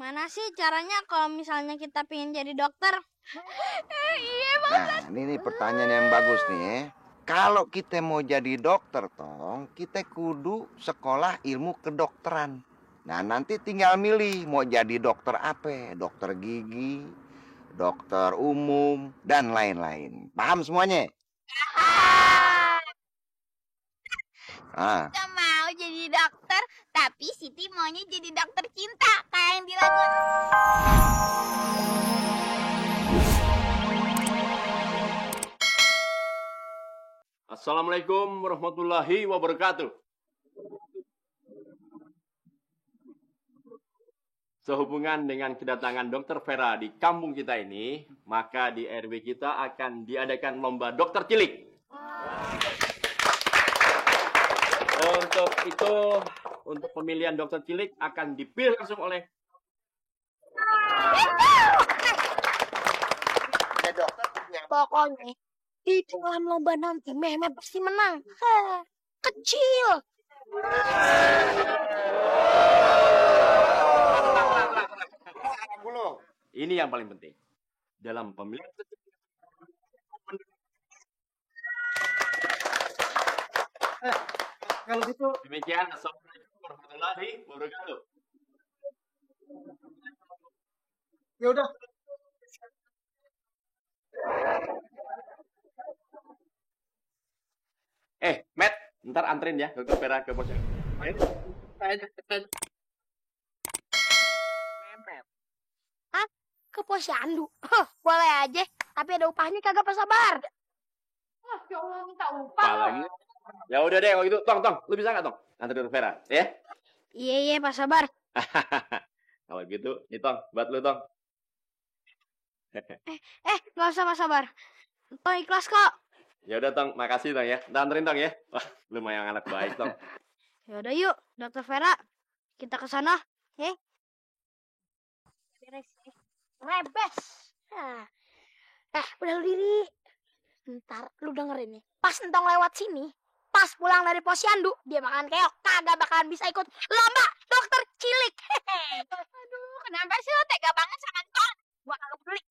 Gimana sih caranya kalau misalnya kita pengen jadi dokter? Iya, Pak. Nah, ini pertanyaan yang bagus nih. Kalau kita mau jadi dokter, Tong, kita kudu sekolah ilmu kedokteran. Nah, nanti tinggal milih mau jadi dokter apa? Dokter gigi, dokter umum, dan lain-lain. Paham semuanya? Kita mau jadi dokter, tapi Siti maunya jadi dokter cinta kayak yang di lagu. Assalamualaikum warahmatullahi wabarakatuh. Sehubungan dengan kedatangan Dokter Vera di kampung kita ini, maka di RW kita akan diadakan lomba dokter cilik. Untuk itu, untuk pemilihan dokter cilik akan dipilih langsung oleh Pokoknya di dalam lomba nanti Mehmet pasti menang. Kecil. ini yang paling penting. Dalam pemilihan Kalau gitu demikian, assalamualaikum warahmatullahi wabarakatuh. ya udah. Matt, ntar anterin ya Dokter Vera ke posnya. Mehmet. Hah? Ke posyandu? Boleh aja, tapi ada upahnya kagak, Pak Sabar. Ya Allah, minta upah. Lagi. Ya udah deh kalau gitu, Tong, lu bisa nggak Tong? Anterin Dokter Vera, ya? Iya, Pak Sabar. Kalau gitu, nih Tong, buat lu Tong. Nggak usah, Pak Sabar. Tong ikhlas kok. Ya udah Tong, makasih Tong ya. Ntar anterin Tong ya. Wah, lumayan anak baik Tong. Ya udah yuk, Dokter Vera. Kita ke sana, ya. Rebes. Udah lu diri. Ntar lu dengerin nih. Pas Entong lewat sini, pas pulang dari posyandu, dia bakalan keok, kagak bakalan bisa ikut lomba dokter cilik. Aduh, kenapa sih lo tega banget sama Entong? Gua kagak peduli.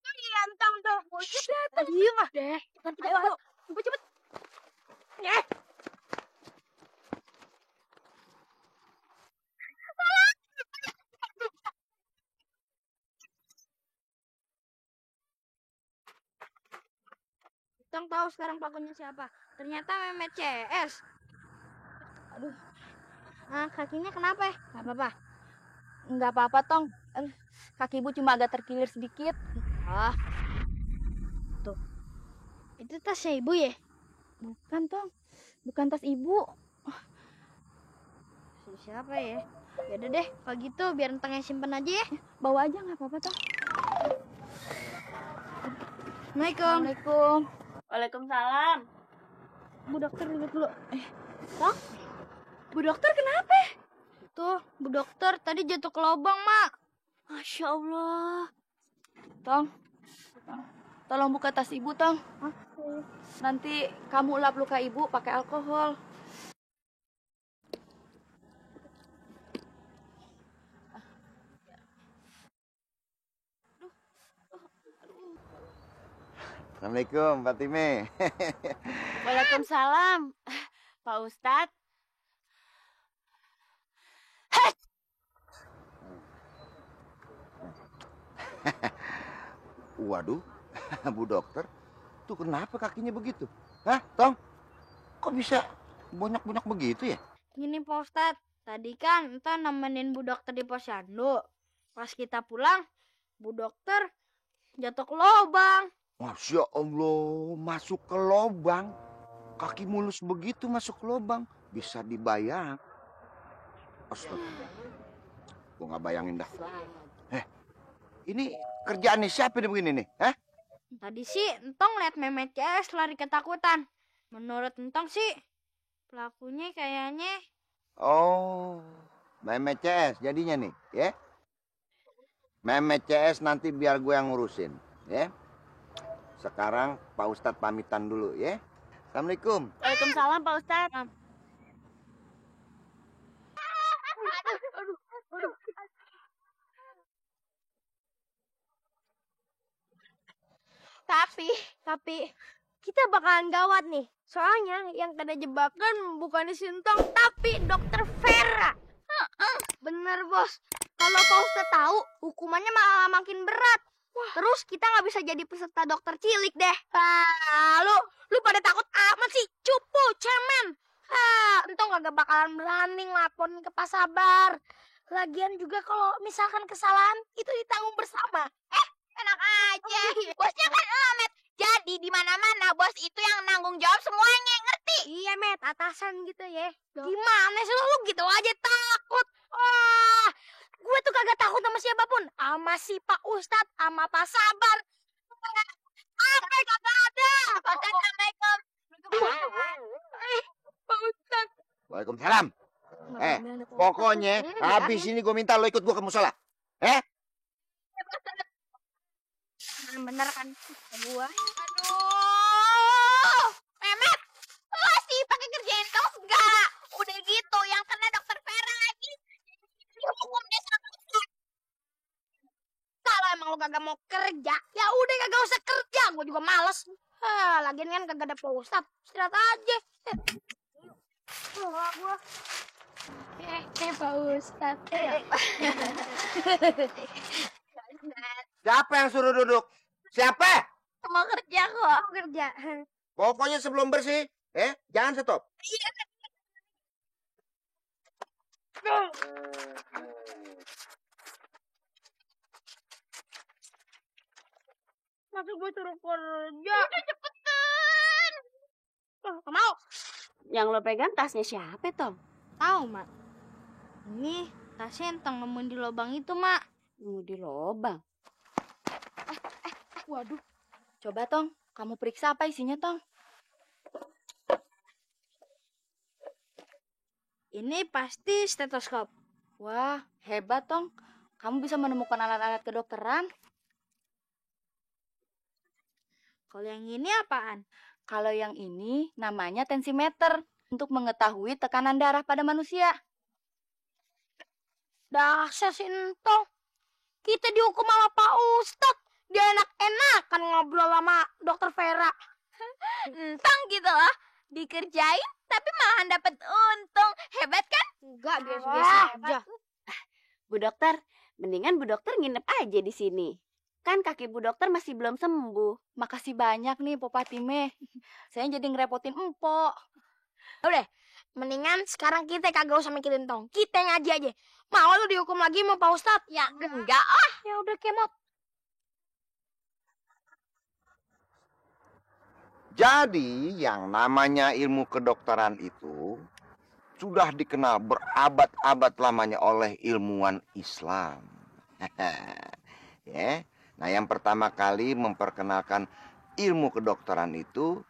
Tuh iya Entong tuh. Bocah datang. Iya mah deh. Ayo. Cepet. Entong tahu sekarang pelakunya siapa? Ternyata Mehmet CS. Aduh. Kakinya kenapa ya? Gak apa-apa. Enggak apa-apa, Tong. Kaki ibu cuma agak terkilir sedikit. Tuh. Itu tasnya ibu ya? Bukan, Tong. Bukan tas ibu. Siapa ya? Yaudah deh, kalau gitu biar Entong yang simpen aja ya. Bawa aja, nggak apa-apa, Tong. Assalamualaikum. Waalaikumsalam. Bu dokter duduk dulu. Tong? Bu dokter kenapa? Tuh, Bu dokter tadi jatuh ke lubang, Mak. Masya Allah. Tong, tolong buka tas ibu, Tong. Nanti kamu lap luka ibu pakai alkohol. Assalamualaikum, Fatime. Waalaikumsalam, Pak Ustadz. Waduh, Bu dokter, tuh kenapa kakinya begitu? Hah, Tong? Kok bisa banyak-banyak begitu ya? Gini Pak Ustadz, tadi kan Entah nemenin Bu dokter di posyandu. Pas kita pulang, Bu dokter jatuh ke lubang. Masya Allah, masuk ke lubang. Kaki mulus begitu masuk ke lubang. Bisa dibayang. Astaga. Gua nggak bayangin dah. Ini kerjaannya siapa nih begini nih? Hah? Tadi sih Entong liat Mehmet CS lari ketakutan. Menurut Entong sih, pelakunya kayaknya... Oh, Mehmet CS jadinya nih, ya? Mehmet CS nanti biar gue yang ngurusin, ya? Sekarang Pak Ustadz pamitan dulu, ya? Assalamualaikum. Waalaikumsalam, Pak Ustadz. Tapi kita bakalan gawat nih. Soalnya yang kena jebakan bukan Sintong, tapi Dokter Vera. Bener, Bos. Kalau Pak Ustadz tahu, hukumannya malah makin berat. Terus kita nggak bisa jadi peserta dokter cilik deh. Lu pada takut amat sih, cupu, cemen. Entong kagak bakalan berani ngelaporin ke Pak Sabar. Lagian juga kalau misalkan kesalahan itu ditanggung bersama. Enak aja. Bosnya kan lo, Met. Jadi di mana-mana bos itu yang nanggung jawab semuanya, ngerti? Iya, Met, atasan gitu ya. Gimana sih lu gitu aja takut? Gue tuh kagak takut sama siapapun. Sama si Pak Ustadz, sama Pak Sabar. Apa kagak ada? Assalamualaikum. Pak Ustadz. Waalaikumsalam. Pokoknya habis ini gue minta lo ikut gue ke musola. Bener kan gua. Aduh, Memet, lo sih pakai kerjain kaos enggak? Udah gitu, yang kena dokter Vera lagi dihukum deh sama Ustadz. Kalau emang lu kagak mau kerja, ya udah kagak usah kerja. Gua juga males. Lagian kan kagak ada Pak Ustadz. Istirahat aja. Gua. Pak Ustadz. Siapa yang suruh duduk? Siapa? Mau kerja kok. Kerja. Pokoknya sebelum bersih, jangan stop. Masa gue suruh kerja? Udah cepetan. Gak mau. Yang lo pegang tasnya siapa, Tong? Tahu, Mak. Ini tasnya Entong nemuin di lubang itu, Mak. Di lobang. Waduh. Coba, Tong. Kamu periksa apa isinya, Tong? Ini pasti stetoskop. Wah, hebat, Tong. Kamu bisa menemukan alat-alat kedokteran. Kalau yang ini apaan? Kalau yang ini namanya tensimeter untuk mengetahui tekanan darah pada manusia. Dahsyat si Entong. Kita dihukum sama Pak Ustadz. Dia enak-enakan ngobrol sama Dokter Vera. Entong gitu loh, dikerjain tapi malahan dapet untung. Hebat kan? Enggak, biasa-biasa aja. Bu dokter, mendingan Bu dokter nginep aja di sini. Kan kaki Bu dokter masih belum sembuh. Makasih banyak nih, Po Patime. Saya jadi ngerepotin Empok. Udah, mendingan sekarang kita kagak usah mikirin Tong. Kita ngaji aja. Mau lu dihukum lagi sama Pak Ustadz? Ya enggak, oh. Ya udah, kemot. Jadi yang namanya ilmu kedokteran itu sudah dikenal berabad-abad lamanya oleh ilmuwan Islam. Ya. Nah, yang pertama kali memperkenalkan ilmu kedokteran itu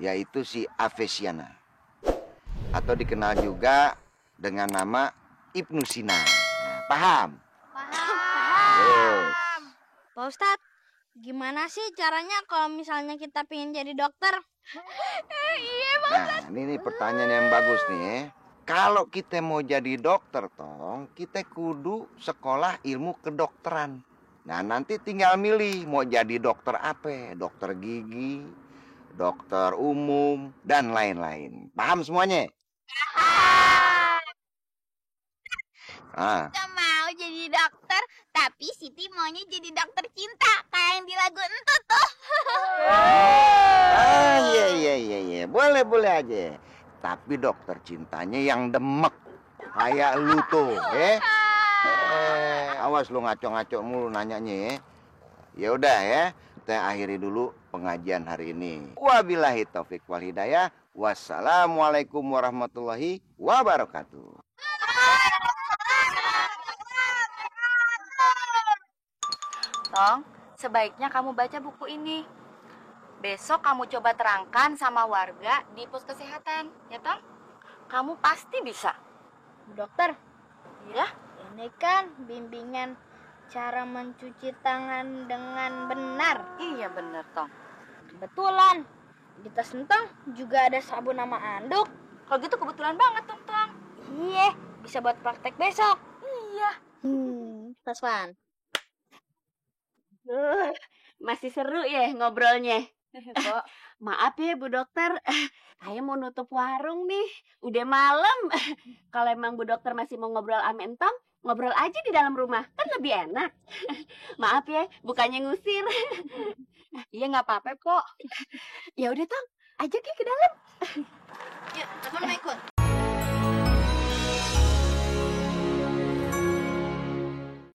yaitu si Avicenna, atau dikenal juga dengan nama Ibnu Sina. Nah, paham? Paham. Pak Ustadz, gimana sih caranya kalau misalnya kita pengen jadi dokter? Nah, ini pertanyaan yang bagus nih. Kalau kita mau jadi dokter, Tong, kita kudu sekolah ilmu kedokteran. Nah, nanti tinggal milih mau jadi dokter apa? Dokter gigi, dokter umum, dan lain-lain. Paham semuanya? Kita mau jadi dokter, tapi Siti maunya jadi dokter cinta, kayak yang di lagu Entut tuh. Iya. Boleh aja. Tapi dokter cintanya yang demek. Kayak lu tuh, awas lu ngaco-ngaco mulu nanyanya ya. Ya udah ya, kita akhiri dulu pengajian hari ini. Wabillahi taufik wal hidayah. Wassalamualaikum warahmatullahi wabarakatuh. Tong, sebaiknya kamu baca buku ini. Besok kamu coba terangkan sama warga di pos kesehatan, ya Tong? Kamu pasti bisa. Bu dokter, Ya? ini kan bimbingan cara mencuci tangan dengan benar. Iya bener, Tong. Kebetulan di tas Entong juga ada sabun sama anduk. Kalau gitu kebetulan banget, Tong. Iya, bisa buat praktek besok. Iya. Taswan. Masih seru ya ngobrolnya? Maaf ya Bu Dokter, saya mau nutup warung nih. Udah malam. Kalau emang Bu Dokter masih mau ngobrol sama Entong, ngobrol aja di dalam rumah. Kan lebih enak. Maaf ya, bukannya ngusir. Iya nggak apa-apa kok. Ya udah Tong, ajak ya ke dalam. Yuk, teman mau ikut.